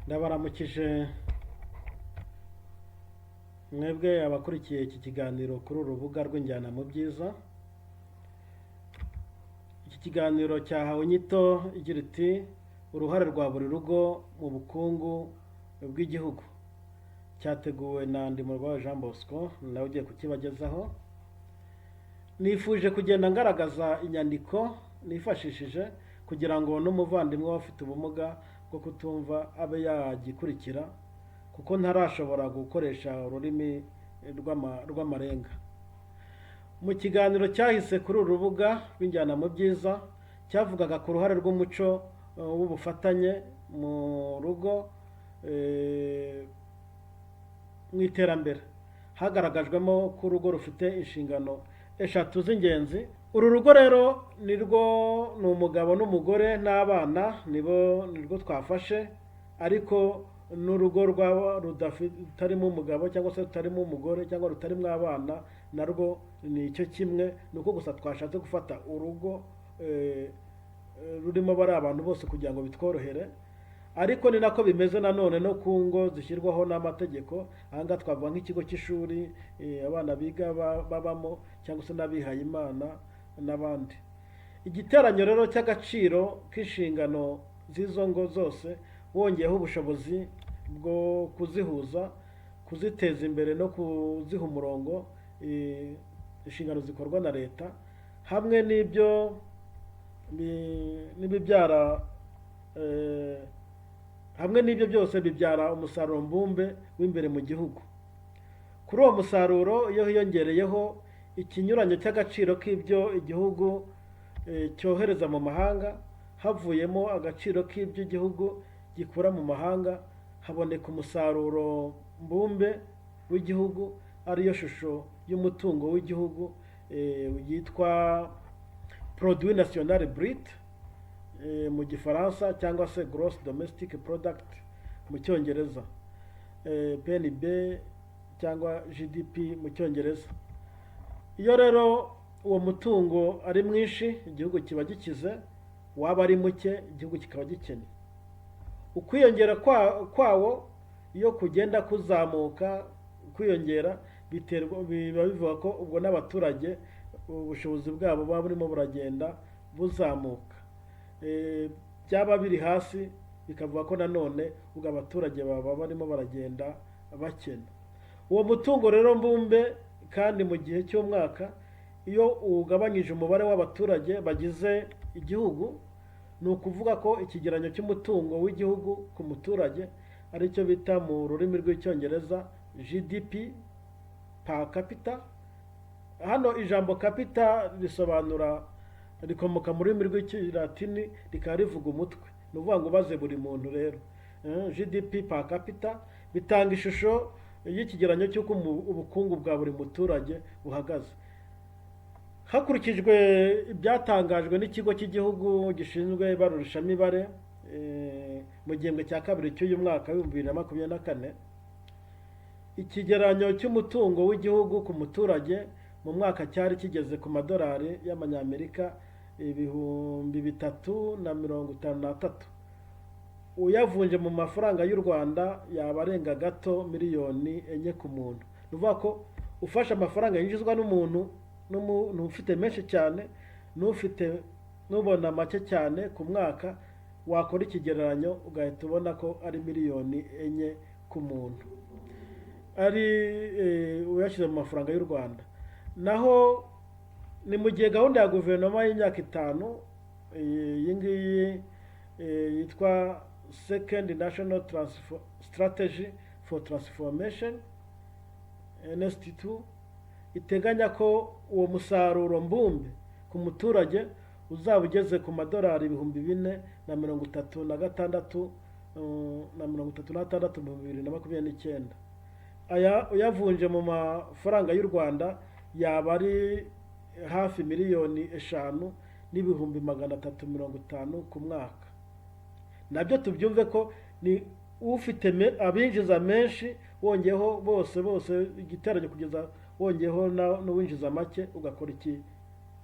Ndabaramukije mwebwe abakurikiye iki kiganiro kuri uru rubuga rw'Injyana mu Byiza. Iki kiganiro cyahawe inyito igira iti: "Uruhare rwa buri rugo mu bukungu bw'igihugu." Cyateguwe na Ndimurwayo Jean Bosco, nawe ugiye kukibagezaho. Nifuje kugenda ngaragaza inyandiko nifashishije kugira ngo n'umuvandimwe we ufite ubumuga bwo kutumva abe yagikurikira, kuko ntarashobora gukoresha ururimi rw'amarenga. Mu kiganiro cyahise kuri uru rubuga rw'Injyana mu Byiza, cyavugaga ku ruhare rw'umuco w'ubufatanye mu rugo mu iterambere, hagaragajwemo ko urugo rufite inshingano eshatu z'ingenzi. Uru rugo rero nirwo ni umugabo n'umugore n'abana, nibo nirwo twafashe, ariko n'urugo rwaba rutarimo umugabo cyangwa se rutarimo umugore cyangwa rutarimo abana, narwo ni icyo kimwe. Ni uko gusa twashatse gufata urugo rurimo bari abantu bose kugira ngo bitworohere. Ariko ni nako bimeze nanone no ku ngo zishyirwaho n'amategeko. Aha ngaha twavuga nk'ikigo cy'ishuri abana biga babamo, cyangwa se n'abihayimana n'abandi. Igiteranyo rero cy'agaciro k'inshingano z'izo ngo zose, wongeyeho ubushobozi bwo kuzihuza, kuziteza imbere no kuziha umurongo, inshingano zikorwa na leta, hamwe n'ibyo n'ibibyara hamwe n'ibyo byose bibyara umusaruro mbumbe w'imbere mu gihugu. Kuri uwo musaruro iyo hiyongereyeho ikinyuranyo cy'agaciro k'ibyo igihugu cyohereza mu mahanga, havuyemo agaciro k'ibyo igihugu gikura mu mahanga, haboneka umusaruro mbumbe w'igihugu, ariyo shusho y'umutungo w'igihugu yitwa produit national brut mu Gifaransa, cyangwa se gross domestic product mu Cyongereza, PNB cyangwa GDP mu Cyongereza. Iyo rero uwo mutungo ari mwinshi, igihugu kiba gikize; waba ari muke, igihugu kikaba gikennye. Ukwiyongera kwawo iyo kugenda kuzamuka, kwiyongera biterwa, biba bivuga ko ubwo n'abaturage ubushobozi bwabo buba burimo buragenda buzamuka. Byaba biri hasi, bikavuga ko nanone ubwo abaturage baba barimo baragenda bakena. Uwo mutungo rero mbumbe kandi mu gihe cy'umwaka, iyo ugabanyije umubare w'abaturage bagize igihugu, ni ukuvuga ko ikigereranyo cy'umutungo w'igihugu ku muturage, aricyo bita mu rurimi rw'Icyongereza GDP per capita. Hano ijambo capita risobanura, rikomoka mu rurimi rw'Ikilatini, rikaba rivuga umutwe. Ni ukuvuga ngo ubaze buri muntu rero, GDP per capita bitanga ishusho y'ikigereranyo cy'uko ubukungu bwa buri muturage buhagaze, hakurikijwe ibyatangajwe n'Ikigo cy'Igihugu gishinzwe Ibarurishamibare mu gihembwe cya kabiri cy'uyu mwaka wa 2024. Ikigereranyo cy'umutungo w'igihugu ku muturage mu mwaka cyari kigeze ku madolari y'Amanyamerika 3053. Uyavunje mu mafaranga y'u Rwanda yaba arenga gato miliyoni 4 ku muntu. Ni ukuvuga ko ufashe amafaranga yinjizwa n'umuntu, n'umuntu ufite menshi cyane n'ufite n'ubona make cyane ku mwaka, wakora ikigereranyo ugahita ubona ko ari miliyoni 4 ku muntu, ari uyashyize mu mafaranga y'u Rwanda. Naho ni mu gihe gahunda ya guverinoma y'imyaka 5 iyi ngiyi yitwa Second National Strategy for Transformation, NST2, iteganya ko uwo musaruro mbumbe ku muturage uzaba ugeze ku madolari 4036 na 36 mu 2029. Aya uyavunje mu mafaranga y'u Rwanda yaba ari hafi miliyoni 5 n'ibihumbi 350 ku mwaka. Nabyo tubyumve ko ni ufite abinjiza menshi, wongeyeho bose bose igiteranyo, kugeza wongeyeho n'uwinjiza make, ugakora iki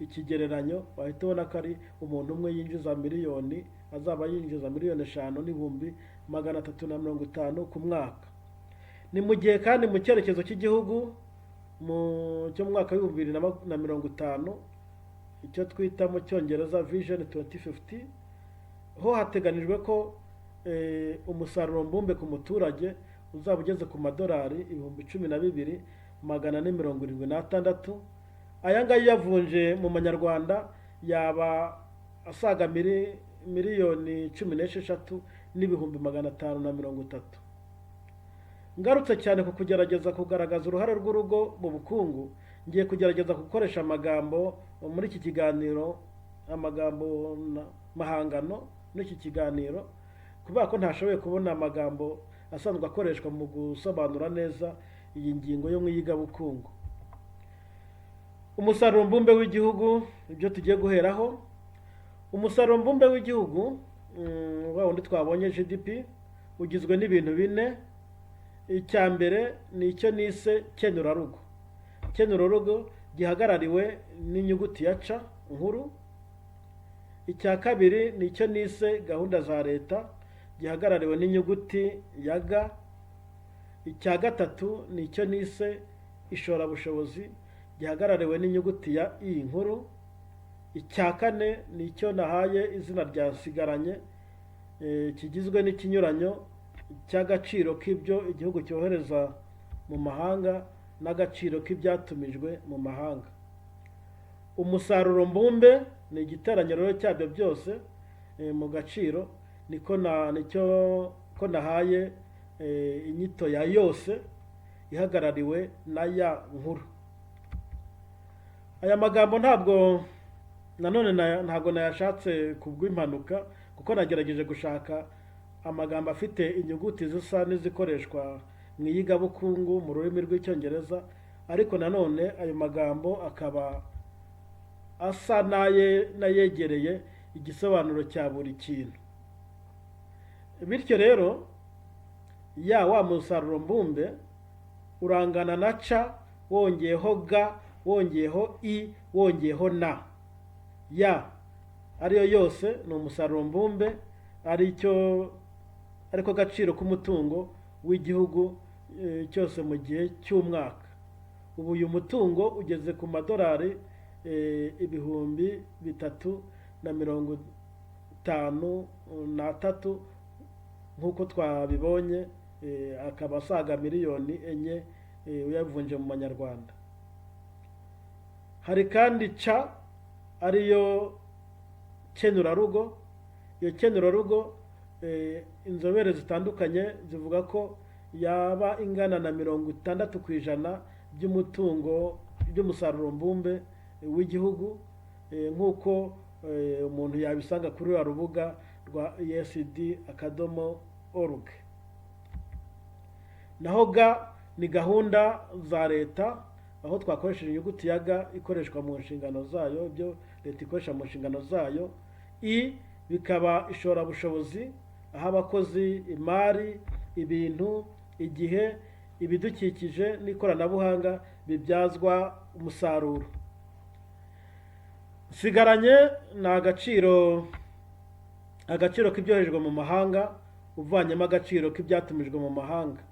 ikigereranyo, wahita ubona ko ari umuntu umwe yinjiza miliyoni azaba yinjiza 5,350,000 ku mwaka. Ni mu gihe kandi mu cyerekezo cy'igihugu cyo mu mwaka w'2050, icyo twita mu Cyongereza Vision 2050, ho hateganijwe ko umusaruro mbumbe ku muturage uzaba ugeze ku madolari 12,476. Aya ngaya uyavunje mu manyarwanda yaba asaga 16,530,000. Ngarutse cyane ku kugerageza kugaragaza uruhare rw'urugo mu bukungu, ngiye kugerageza gukoresha amagambo muri iki kiganiro, amagambo mahangano muri iki kiganiro, kubera ko ntashoboye kubona amagambo asanzwe akoreshwa mu gusobanura neza iyi ngingo yo mu iyigabukungu. Umusaruro mbumbe w'igihugu, ibyo tugiye guheraho. Umusaruro mbumbe w'igihugu, wa wundi twabonye GDP, ugizwe n'ibintu bine. Icya mbere ni icyo nise kenurarugo. Kenurarugo gihagarariwe n'inyuguti ya C nkuru. Icya kabiri ni icyo nise gahunda za leta, gihagarariwe n'inyuguti ya G. Icya gatatu ni icyo nise ishorabushobozi, gihagarariwe n'inyuguti ya I nkuru. Icya kane ni icyo nahaye izina rya nsigaranye, kigizwe n'ikinyuranyo cy'agaciro k'ibyo igihugu cyohereza mu mahanga n'agaciro k'ibyatumijwe mu mahanga. Umusaruro mbumbe ni igiteranyo rero cyabyo byose mu gaciro, niko na nicyo ko nahaye inyito ya yose, ihagarariwe na ya nkuru. Aya magambo ntabwo nanone ntabwo nayashatse ku bw'impanuka, kuko nagerageje gushaka amagambo afite inyuguti zisa n'izikoreshwa mu iyigabukungu mu rurimi rw'Icyongereza, ariko nanone ayo magambo akaba asa n'ayegereye igisobanuro cya buri kintu. Bityo rero ya wa musaruro mbumbe urangana na C wongeyeho G wongeyeho I wongeyeho N. Ya ariyo yose ni umusaruro mbumbe, aricyo ariko gaciro k'umutungo w'igihugu cyose mu gihe cy'umwaka. Ubu uyu mutungo ugeze ku madolari 3,053, nk'uko twabibonye, akaba asaga 4 miliyoni uyavunje mu manyarwanda. Hari kandi C ariyo kenurarugo. Iyo kenurarugo, inzobere zitandukanye zivuga ko yaba ingana na 60% by'umutungo, by'umusaruro mbumbe w'igihugu, nk'uko umuntu yabisanga kuri ruriya rubuga rwa esd.org. Naho G ni gahunda za leta, aho twakoresheje inyuguti ya G ikoreshwa mu nshingano zayo, ibyo leta ikoresha mu nshingano zayo. I bikaba ishorabushobozi, aho abakozi, imari, ibintu, igihe, ibidukikije n'ikoranabuhanga bibyazwa umusaruro. Nsigaranye ni agaciro k'ibyoherejwe mu mahanga uvanyemo agaciro k'ibyatumijwe mu mahanga.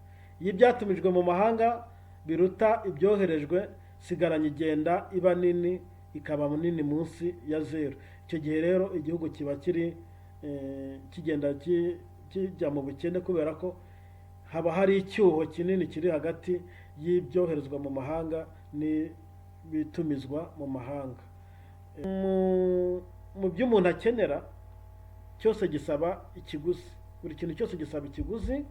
Iyo ibyatumijwe mu mahanga biruta ibyoherejwe, nsigaranye igenda iba nini, ikaba munini munsi ya zeru. Icyo gihe rero igihugu kiba kiri kigenda kijya mu bukene, kubera ko haba hari icyuho kinini kiri hagati y'ibyoherezwa mu mahanga n'ibitumizwa mu mahanga. Mu byo umuntu akenera cyose gisaba ikiguzi, buri kintu cyose gisaba ikiguzi.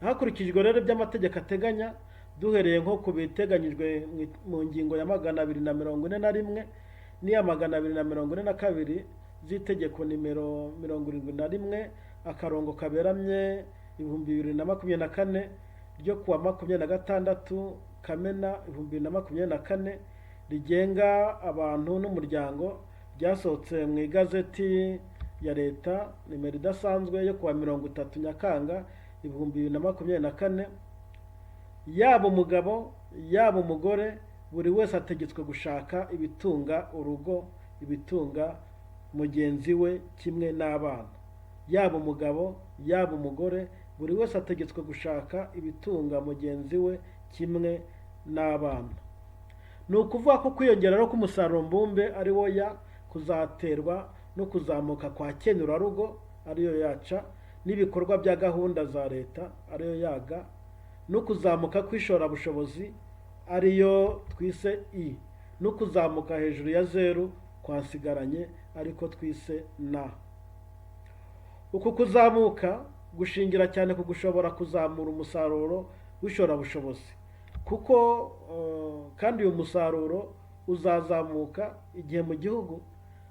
Hakurikijwe rero ibyo amategeko ateganya, duhereye nko ku biteganyijwe mu ngingo ya 241 n'iya 242 z'itegeko nimero 71/2024 ryo kuwa 26 Kamena 2024, rigenga abantu n'umuryango, ryasohotse mu igazeti ya leta nimero idasanzwe yo kuwa 30 Nyakanga 2024, yaba umugabo yaba umugore, buri wese ategetswe gushaka ibitunga urugo, ibitunga mugenzi we kimwe n'abana. Yaba umugabo, yaba umugore, buri wese ategetswe gushaka ibitunga mugenzi we kimwe n'abana. Ni ukuvuga ko kwiyongera no k'umusaruro mbumbe ari wo ya kuzaterwa no kuzamuka kwa kenurarugo, ariyo yaca, n'ibikorwa bya gahunda za leta, ariyo yaga, no kuzamuka kw'ishorabushobozi, ariyo twise i, no kuzamuka hejuru ya zeru kwa nsigaranye, ariko twise na. Uku kuzamuka gushingira cyane ku gushobora kuzamura umusaruro w'ishorabushobozi, kuko kandi uyu musaruro uzazamuka igihe mu gihugu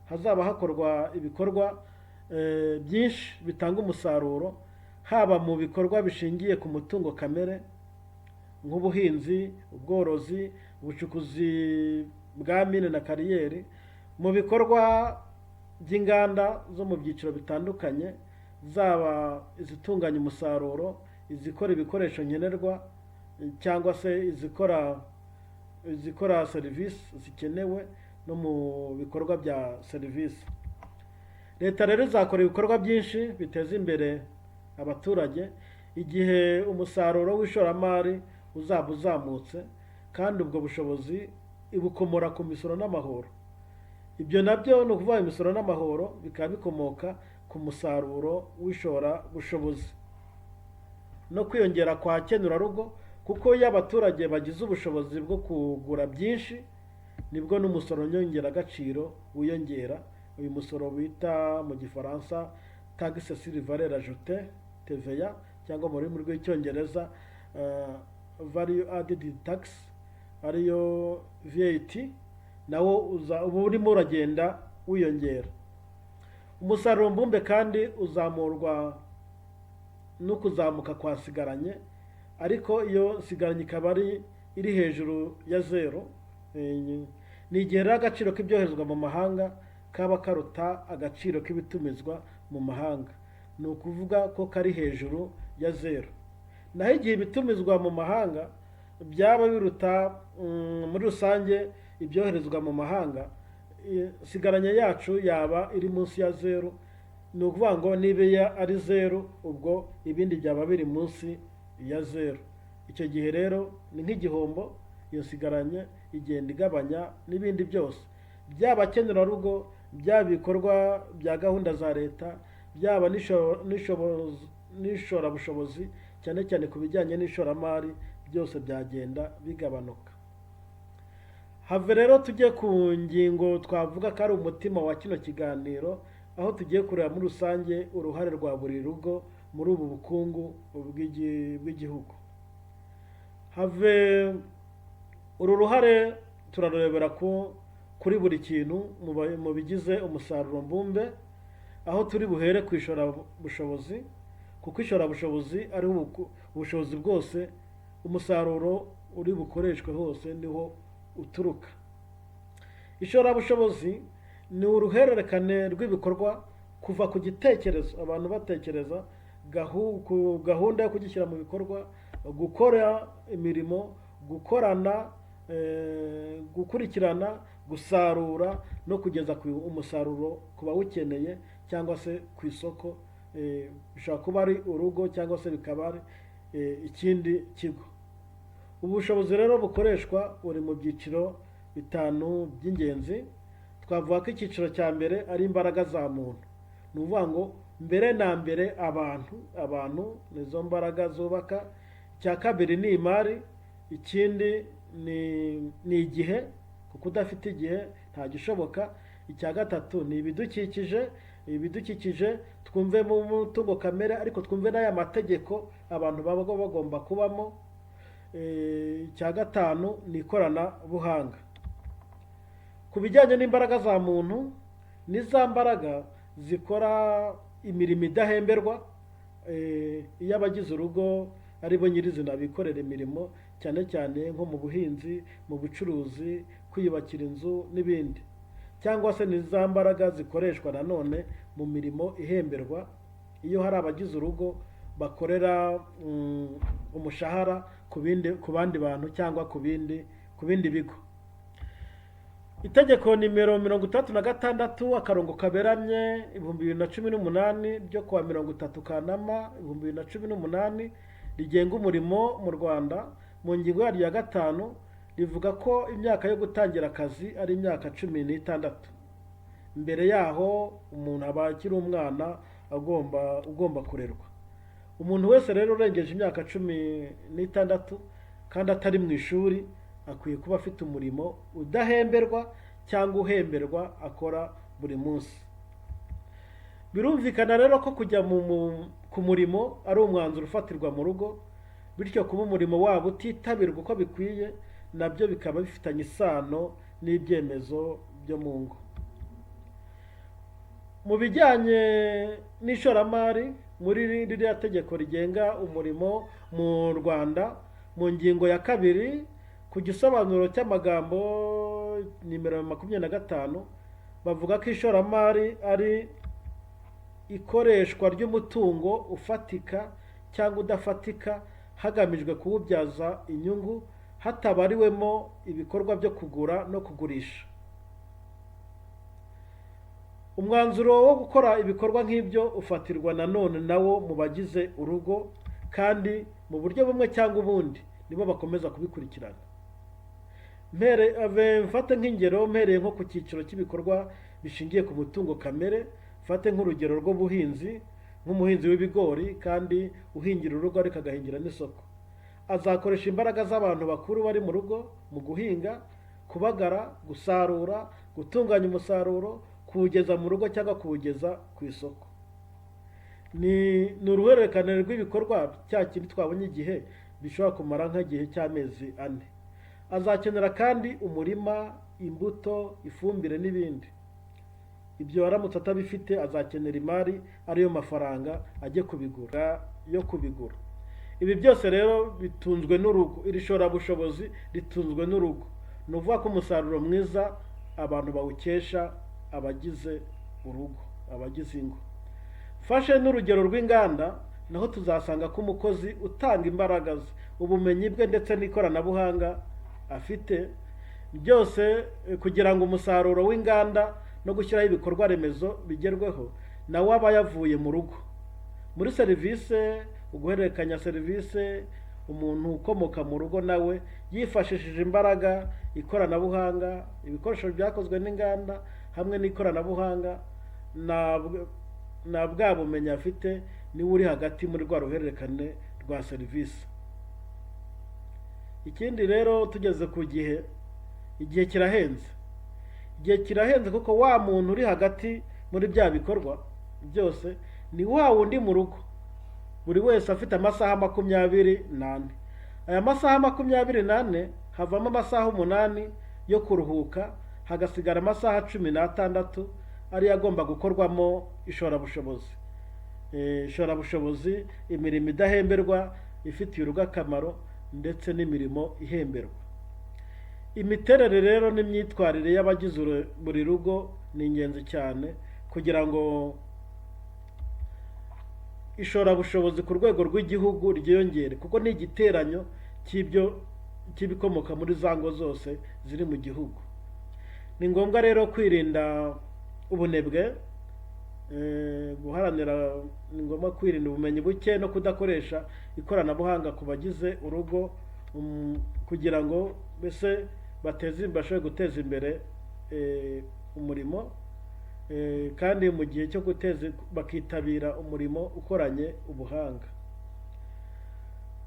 hazaba hakorwa ibikorwa byinshi bitanga umusaruro, haba mu bikorwa bishingiye ku mutungo kamere nk'ubuhinzi, ubworozi, ubucukuzi bwa mine na kariyeri, mu bikorwa by'inganda zo mu byiciro bitandukanye, zaba izitunganya umusaruro, izikora ibikoresho nkenerwa, cyangwa se izikora serivisi zikenewe, no mu bikorwa bya serivisi. Leta rero izakora ibikorwa byinshi biteza imbere abaturage igihe umusaruro w'ishoramari uzaba uzamutse, kandi ubwo bushobozi ibukomora ku misoro n'amahoro. Ibyo nabyo ni ukuvuga imisoro n'amahoro bikaba bikomoka ku musaruro w'ishorabushobozi no kwiyongera kwa kenurarugo, kuko iyo abaturage bagize ubushobozi bwo kugura byinshi, nibwo n'umusoro nyongeragaciro wiyongera. Uyu musoro bita mu Gifaransa taxe sur valeur ajoutée, TVA, cyangwa mu rurimi rw'Icyongereza value added tax, ariyo VAT, nawo uza uba urimo uragenda wiyongera. Umusaruro mbumbe kandi uzamurwa no kuzamuka kwa nsigaranye, ariko iyo nsigaranye ikaba ari iri hejuru ya zeru. Ni igihe rero agaciro k'ibyoherezwa mu mahanga kaba karuta agaciro k'ibitumizwa mu mahanga, ni ukuvuga ko kari hejuru ya zeru. Naho igihe ibitumizwa mu mahanga byaba biruta muri rusange ibyoherezwa mu mahanga, nsigaranye yacu yaba iri munsi ya zeru. Ni ukuvuga ngo niba iyo ari zeru, ubwo ibindi byaba biri munsi ya zeru. Icyo gihe rero ni nk'igihombo. Iyo nsigaranye igenda igabanya n'ibindi byose, byaba kenurarugo, byaba ibikorwa bya gahunda za leta, byaba n'ishorabushobozi, cyane cyane ku bijyanye n'ishoramari, byose byagenda bigabanuka. Have rero tujye ku ngingo twavuga ko ari umutima wa kino kiganiro, aho tugiye kureba muri rusange uruhare rwa buri rugo muri ubu bukungu bw'igihugu. Have uru ruhare turarurebera kuri buri kintu mu bigize umusaruro mbumbe, aho turi buhere ku ishorabushobozi, kuko ishorabushobozi ari ubushobozi bwose umusaruro uri bukoreshwe hose niho uturuka. Ishorabushobozi ni uruhererekane rw'ibikorwa kuva ku gitekerezo, abantu batekereza ku gahunda yo kugishyira mu bikorwa, gukora imirimo, gukorana, gukurikirana, gusarura no kugeza ku umusaruro ku bawukeneye cyangwa se ku isoko. Bishobora kuba ari urugo cyangwa se bikaba ari ikindi kigo. Ubushobozi rero bukoreshwa buri mu byiciro bitanu by'ingenzi. Twavuga ko icyiciro cya mbere ari imbaraga za muntu, ni ukuvuga ngo mbere na mbere abantu nizo mbaraga zubaka. Icya kabiri ni imari, ikindi ni igihe, kuko udafite igihe nta gishoboka. Icya gatatu ni ibidukikije. Ibidukikije twumve mu mutungo kamere, ariko twumve n'aya mategeko abantu baba bagomba kubamo. Icya gatanu ni ikoranabuhanga. Ku bijyanye n'imbaraga za muntu, ni za mbaraga zikora imirimo idahemberwa, iyo abagize urugo ari bo nyirizina bikorera imirimo, cyane cyane nko mu buhinzi, mu bucuruzi, kwiyubakira inzu n'ibindi, cyangwa se ni za mbaraga zikoreshwa nanone mu mirimo ihemberwa, iyo hari abagize urugo bakorera umushahara ku bindi, ku bandi bantu cyangwa ku bindi bigo. Itegeko nimero 66/2018 ryo kuwa 30 Kanama 2018 rigenga umurimo mu Rwanda, mu ngingo yaryo ya 5 rivuga ko imyaka yo gutangira akazi ari imyaka 16. Mbere yaho umuntu aba akiri umwana ugomba kurerwa. Umuntu wese rero urengeje imyaka 16 kandi atari mu ishuri akwiye kuba afite umurimo udahemberwa cyangwa uhemberwa akora buri munsi. Birumvikana rero ko kujya ku murimo ari umwanzuro ufatirwa mu rugo, bityo kuba umurimo wabo utitabirwa uko bikwiye nabyo bikaba bifitanye isano n'ibyemezo byo mu ngo. Mu bijyanye n'ishoramari, muri ririya tegeko rigenga umurimo mu Rwanda, mu ngingo ya 2 ku gisobanuro cy'amagambo nimero 25, bavuga ko ishoramari ari ikoreshwa ry'umutungo ufatika cyangwa udafatika hagamijwe kuwubyaza inyungu, hatabariwemo ibikorwa byo kugura no kugurisha. Umwanzuro wo gukora ibikorwa nk'ibyo ufatirwa nanone nawo mu bagize urugo, kandi mu buryo bumwe cyangwa ubundi nibo bakomeza kubikurikirana. Mfate nk'ingero mpereye nko ku cyiciro cy'ibikorwa bishingiye ku mutungo kamere, mfate nk'urugero rw'ubuhinzi, nk'umuhinzi w'ibigori kandi uhingira urugo ariko agahingira n'isoko. Azakoresha imbaraga z'abantu bakuru bari mu rugo mu guhinga, kubagara, gusarura, gutunganya umusaruro, kuwugeza mu rugo cyangwa kuwugeza ku isoko. Ni uruhererekane rw'ibikorwa cya kindi twabonye igihe bishobora kumara nk'igihe cy'amezi 4. Azakenera kandi umurima, imbuto, ifumbire n'ibindi. Ibyo aramutse atabifite azakenera imari ariyo mafaranga ajye kubigura yo kubigura. Ibi byose rero bitunzwe n'urugo, iri shorabushobozi ritunzwe n'urugo. Ni ukuvuga ko umusaruro mwiza abantu bawukesha abagize urugo, abagize ingo. Fashe n'urugero rw'inganda, naho tuzasanga ko umukozi utanga imbaraga ze, ubumenyi bwe ndetse n'ikoranabuhanga afite byose kugira ngo umusaruro w'inganda no gushyiraho ibikorwa remezo bigerweho, nawe aba yavuye mu rugo. Muri serivisi, uguhererekanya serivisi, umuntu ukomoka mu rugo nawe yifashishije imbaraga, ikoranabuhanga, ibikoresho byakozwe n'inganda hamwe n'ikoranabuhanga na bwa bumenyi afite, niwe uri hagati muri rwa ruhererekane rwa serivisi. Ikindi rero tugeze ku gihe, igihe kirahenze. Igihe kirahenze kuko wa muntu uri hagati muri bya bikorwa byose ni wa wundi mu rugo, buri wese afite amasaha 24. Aya masaha 24 havamo amasaha 8 yo kuruhuka, hagasigara amasaha 16 ariyo agomba gukorwamo ishorabushobozi. Ishorabushobozi, imirimo idahemberwa ifitiye urugo akamaro ndetse n'imirimo ihemberwa. Imiterere rero n'imyitwarire y'abagize buri rugo ni ingenzi cyane kugira ngo ishorabushobozi ku rwego rw'igihugu ryiyongere, kuko ni igiteranyo cy'ibikomoka muri za ngo zose ziri mu gihugu. Ni ngombwa rero kwirinda ubunebwe, guharanira, ni ngombwa kwirinda ubumenyi buke no kudakoresha ikoranabuhanga ku bagize urugo, kugira ngo mbese bashobore guteza imbere umurimo, kandi mu gihe cyo guteza bakitabira umurimo ukoranye ubuhanga.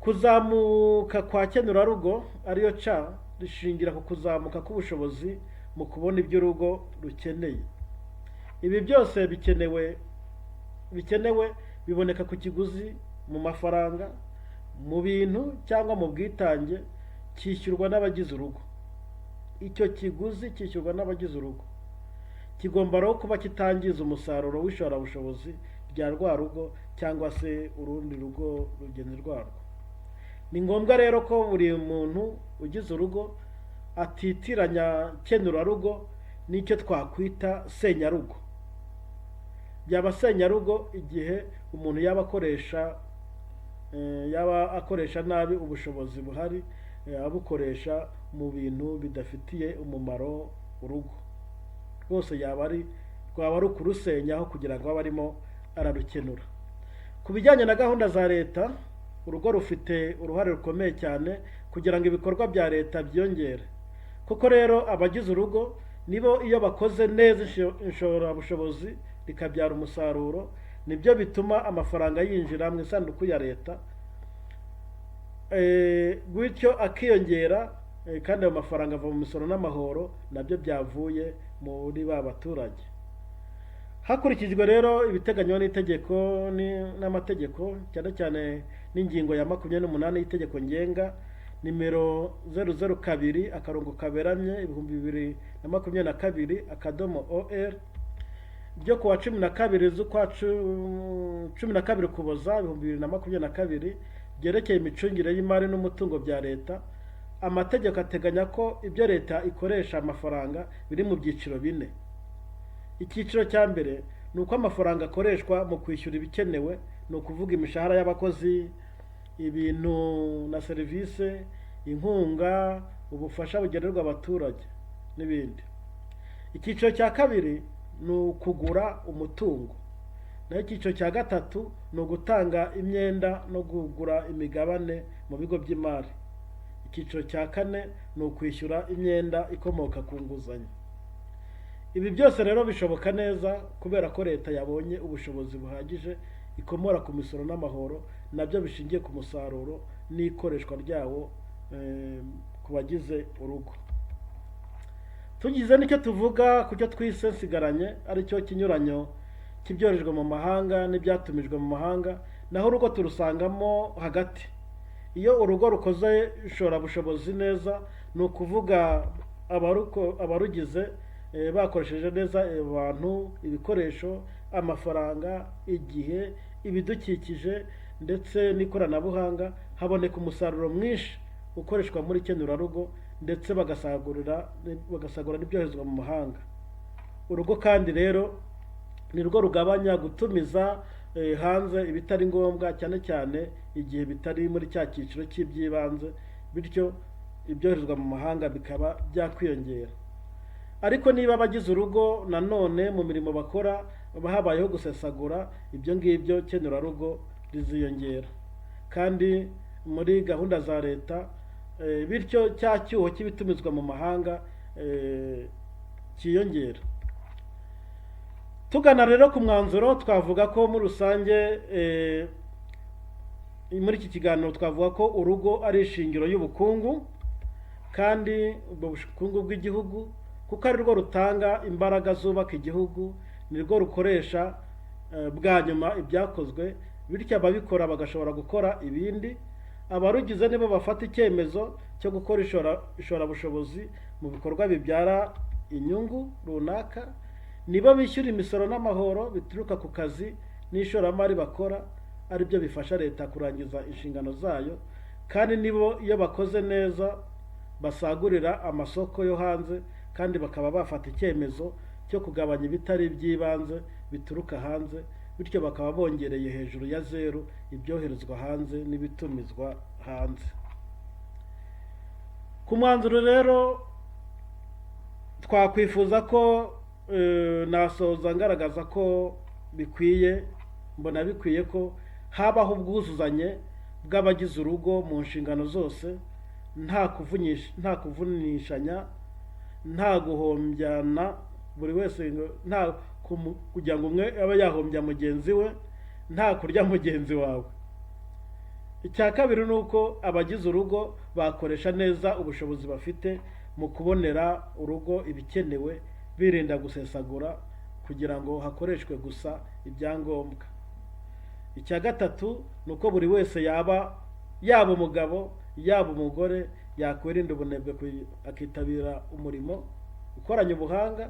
Kuzamuka kwa kenurarugo ariyo ca rishingira ku kuzamuka k'ubushobozi mu kubona ibyo urugo rukeneye. Ibi byose bikenewe biboneka ku kiguzi mu mafaranga, mu bintu cyangwa mu bwitange, cyishyurwa n'abagize urugo. Icyo kiguzi cyishyurwa n'abagize urugo kigomba rero kuba kitangiza umusaruro w'ishorabushobozi rya rwa rugo cyangwa se urundi rugo rugenzi rwarwo. Ni ngombwa rero ko buri muntu ugize urugo atitiranya kenurarugo n'icyo twakwita senyarugo. Byaba senyarugo igihe umuntu yaba akoresha nabi ubushobozi buhari, abukoresha mu bintu bidafitiye umumaro urugo rwose, yaba ari rwaba ari ukurusenya aho kugira ngo abe arimo ararukenura. Ku bijyanye na gahunda za leta, urugo rufite uruhare rukomeye cyane kugira ngo ibikorwa bya leta byiyongere. Kuko rero abagize urugo nibo, iyo bakoze neza inshorabushobozi rikabyara umusaruro, nibyo bituma amafaranga yinjira mu isanduku ya leta, bityo akiyongera, kandi ayo mafaranga ava mu misoro n'amahoro, nabyo byavuye muri ba baturage. Hakurikijwe rero ibiteganywa n'itegeko n'amategeko, cyane cyane n'ingingo ya 28 y'itegeko ngenga nimero 002/2022.OR ryo kuwa 12 z'ukwa 12 Ukuboza 2022, byerekeye imicungire y'imari n'umutungo bya leta, amategeko ateganya ko ibyo leta ikoresha amafaranga biri mu byiciro bine. Icyiciro cya mbere ni uko amafaranga akoreshwa mu kwishyura ibikenewe, ni ukuvuga imishahara y'abakozi, ibintu na serivisi, inkunga, ubufasha bugenerwa abaturage n'ibindi. Icyiciro cya kabiri ni ukugura umutungo, naho icyiciro cya gatatu ni ugutanga imyenda no kugura imigabane mu bigo by'imari. Icyiciro cya kane ni ukwishyura imyenda ikomoka ku nguzanyo. Ibi byose rero bishoboka neza kubera ko leta yabonye ubushobozi buhagije ikomora ku misoro n'amahoro, nabyo bishingiye ku musaruro n'ikoreshwa ryawo ku bagize urugo. Tugize nicyo tuvuga ku cyo twise nsigaranye, aricyo kinyuranyo cy'ibyoherejwe mu mahanga n'ibyatumijwe mu mahanga, naho urugo turusangamo hagati. Iyo urugo rukoze ishorabushobozi neza, ni ukuvuga abarugize bakoresheje neza abantu, ibikoresho, amafaranga, igihe, ibidukikije ndetse n'ikoranabuhanga, haboneka umusaruro mwinshi ukoreshwa muri kenurarugo, ndetse bagasagura n'ibyoherezwa mu mahanga. Urugo kandi rero ni rwo rugabanya gutumiza hanze ibitari ngombwa, cyane cyane igihe bitari muri cya cyiciro cy'iby'ibanze, bityo ibyoherezwa mu mahanga bikaba byakwiyongera. Ariko niba abagize urugo nanone mu mirimo bakora habayeho gusesagura, ibyo ngibyo kenurarugo riziyongera kandi muri gahunda za leta, bityo cya cyuho cy'ibitumizwa mu mahanga cyiyongera. Tugana rero ku mwanzuro, twavuga ko muri rusange muri iki kiganiro twavuga ko urugo ari ishingiro y'ubukungu, kandi ubwo bukungu bw'igihugu, kuko ari rwo rutanga imbaraga zubaka igihugu, ni rwo rukoresha bwa nyuma ibyakozwe, bityo ababikora bagashobora gukora ibindi. Abarugize nibo bafata icyemezo cyo gukora ishorabushobozi mu bikorwa bibyara inyungu runaka, nibo bishyura imisoro n'amahoro bituruka ku kazi n'ishoramari bakora, aribyo bifasha leta kurangiza inshingano zayo, kandi nibo iyo bakoze neza basagurira amasoko yo hanze, kandi bakaba bafata icyemezo cyo kugabanya ibitari iby'ibanze bituruka hanze, bityo bakaba bongereye hejuru ya zeru ibyoherezwa hanze n'ibitumizwa hanze. Ku mwanzuro rero twakwifuza ko nasoza ngaragaza ko bikwiye, mbona bikwiye ko habaho ubwuzuzanye bw'abagize urugo mu nshingano zose, nta kuvunishanya, nta guhombyana, buri wese nta kugira ngo umwe abe yahombya mugenzi we, nta kurya mugenzi wawe. Icya kabiri ni uko abagize urugo bakoresha neza ubushobozi bafite mu kubonera urugo ibikenewe, birinda gusesagura kugira ngo hakoreshwe gusa ibyangombwa. Icya gatatu ni uko buri wese, yaba umugabo yaba umugore, yakwirinda ubunebwe akitabira umurimo ukoranye ubuhanga,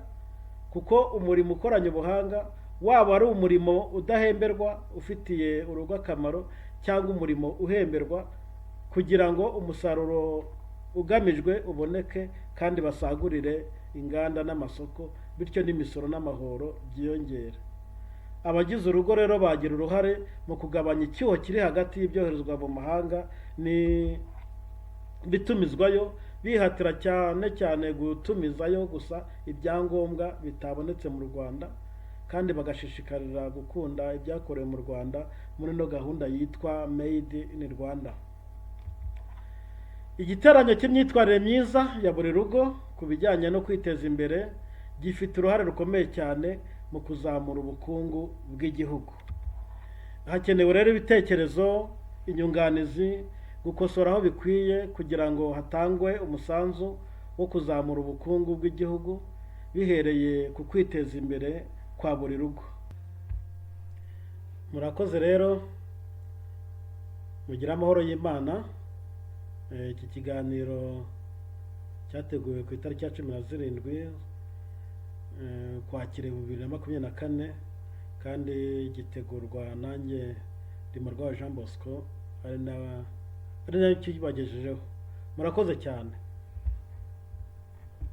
kuko umurimo ukoranye ubuhanga, waba ari umurimo udahemberwa ufitiye urugo akamaro cyangwa umurimo uhemberwa, kugira ngo umusaruro ugamijwe uboneke kandi basagurire inganda n'amasoko, bityo n'imisoro n'amahoro byiyongere. Abagize urugo rero bagira uruhare mu kugabanya icyuho kiri hagati y'ibyoherezwa mu mahanga bitumizwayo, bihatira cyane cyane gutumizayo gusa ibyangombwa bitabonetse mu Rwanda, kandi bagashishikarira gukunda ibyakorewe mu Rwanda muri ino gahunda yitwa Made in Rwanda. Igiteranyo cy'imyitwarire myiza ya buri rugo ku bijyanye no kwiteza imbere gifite uruhare rukomeye cyane mu kuzamura ubukungu bw'igihugu. Hakenewe rero ibitekerezo, inyunganizi, gukosora aho bikwiye kugira ngo hatangwe umusanzu wo kuzamura ubukungu bw'igihugu bihereye ku kwiteza imbere kwa buri rugo. Murakoze rero, mugire amahoro y'Imana. Iki kiganiro cyateguwe ku itariki ya 17 Ukwakira 2024, kandi gitegurwa nanjye Ndimurwayo Jean Bosco, ari nayo kibagejejeho. Murakoze cyane.